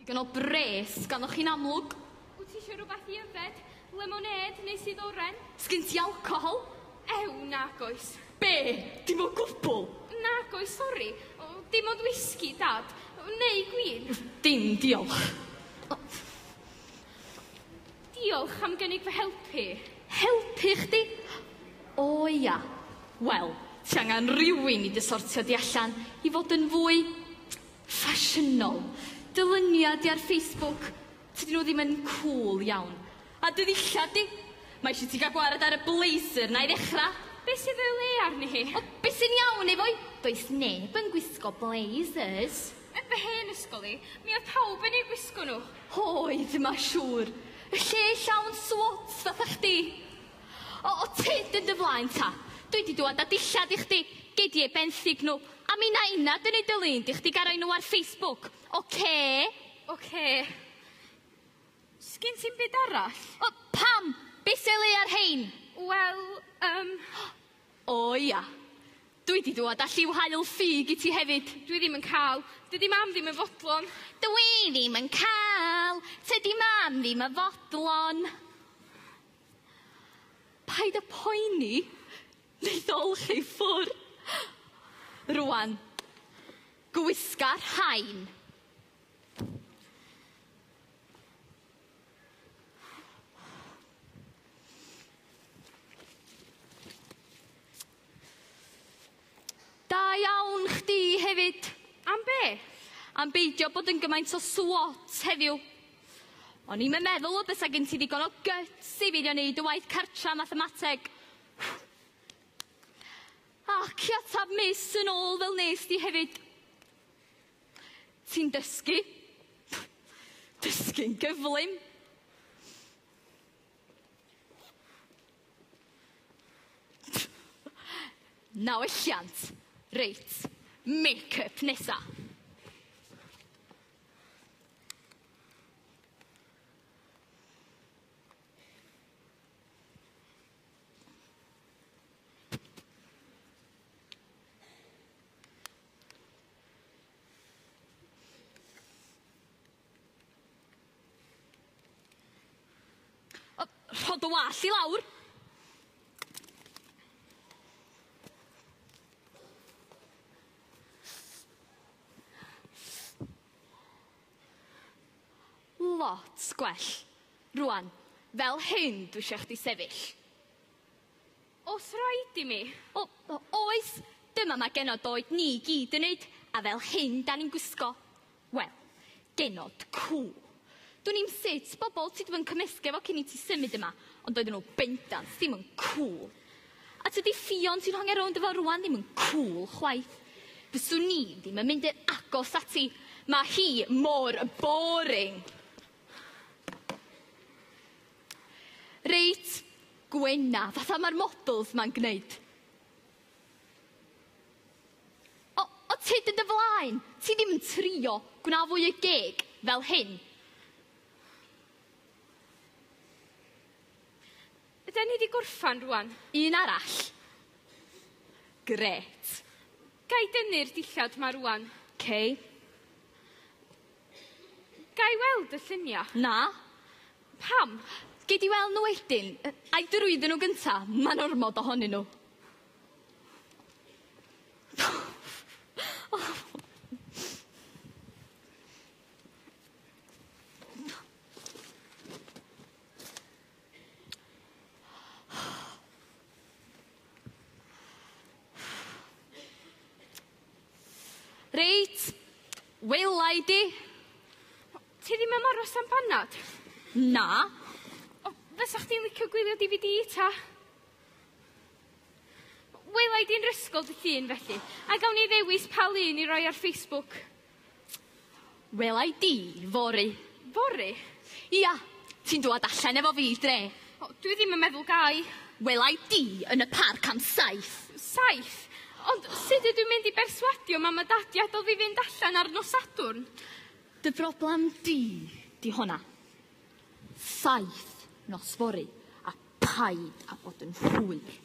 Digon o bres ganddoch chi'n amlwg. Wyt ti eisiau rhywbeth i yfed? Lemonêd neu sudd oren? Sgin ti alcohol? Ew, nag oes. Be? Dim o gwbl? Nag oes, sori. Dim ond whisky, Dad. Neu gwin. Dim diolch. Diolch am gynnig fy helpu. Helpu chdi? O ia. Wel, ti angen rhywun i dy sortio di allan i fod yn fwy ffasiynol. Dy lunia di ar Facebook, tydyn nhw ddim yn cŵl iawn. A dy ddillad di? Mae eisiau ti gael gwared ar y blazer 'na i ddechrau. Be sydd o'i le arni hi? O, be sy'n iawn efo'i? Does neb yn gwisgo blazers. Yn fy hen ysgol i, mi oedd pawb yn eu gwisgo nhw. Oedd, ma siŵr. Y lle llawn swats fatha chdi. O, o, tyd yn dy flaen ta. Dwi 'di dŵad â dillad i chdi. Gei di eu benthyg nhw. A mi na inna dynnu dy lun di chdi ga roi nhw ar Facebook. Ocê? Ocê. Sgin ti'm byd arall? O, pam? Be sy o'i le ar rhein? Wel, yym... O ia. Dwi 'di dŵad â lliw haul ffug i ti hefyd. Dwi ddim yn cael. Dydi mam ddim yn fodlon. Dwi ddim yn cael. Tydi mam ddim yn fodlon. Paid â poeni. Neith o olchi ffwr. Rŵan, gwisga rhain. Da iawn chdi hefyd. Am be? Am beidio bod yn gymaint o swat heddiw. O'n i'm yn meddwl y bysa gen ti ddigon o guts i feiddio neud y waith cartra mathemateg. Ac i atab miss yn ôl fel nes di hefyd. Ti'n dysgu. Dysgu'n gyflym. Na welliant. Reit. Make-up nesa. O, rho dy wallt i lawr. Lot gwell. Rwan, fel hyn dwi eisiau chdi sefyll. Oes raid i mi? O, o, oes! Dyma mae genod oed ni gyd yn neud, a fel hyn da ni'n gwisgo. Wel, genod cŵl. Dwn i'm sut bobl ti 'di bod yn cymysgu efo cyn i ti symud yma, ond doedden nhw bendant ddim yn cŵl. A tydi Ffion ti'n hongian rownd efo rwan ddim yn cŵl chwaith. Fyswn i ddim yn mynd yn agos ati. Mae hi mor boring. Reit, gwena, fatha mae'r models ma'n gneud. O, o tyd yn dy flaen, ti ddim yn trio, gwna fwy o geg, fel hyn. Ydan ni 'di gorffan rwan? Un arall. Grêt. Ga i dynnu'r dillad 'ma rwan? Cei. Ga i weld y llunia? Na. Pam? Gei di weld nhw wedyn. Ai drwyddyn nhw gynta, mae'n ormod ohonyn nhw. Reit, wela i di. Ti ddim am aros am banad? Na. O, fysa chdi'n licio gwylio DVD ta? Wela i di'n 'rysgol dy llun felly, a gawn ni ddewis pa lun i roi ar Facebook. Wela i di fory. Fory? Ia, ti'n dŵad allan efo fi i dre. O, dwi ddim yn meddwl gai. Wela i di yn y parc am saith. Saith? Ond sut ydw i'n mynd i berswadio mam a dad i adael fi fynd allan ar nos Sadwrn? Dy broblam di, di honna. Saith nos fory, a paid a bod yn hwyr.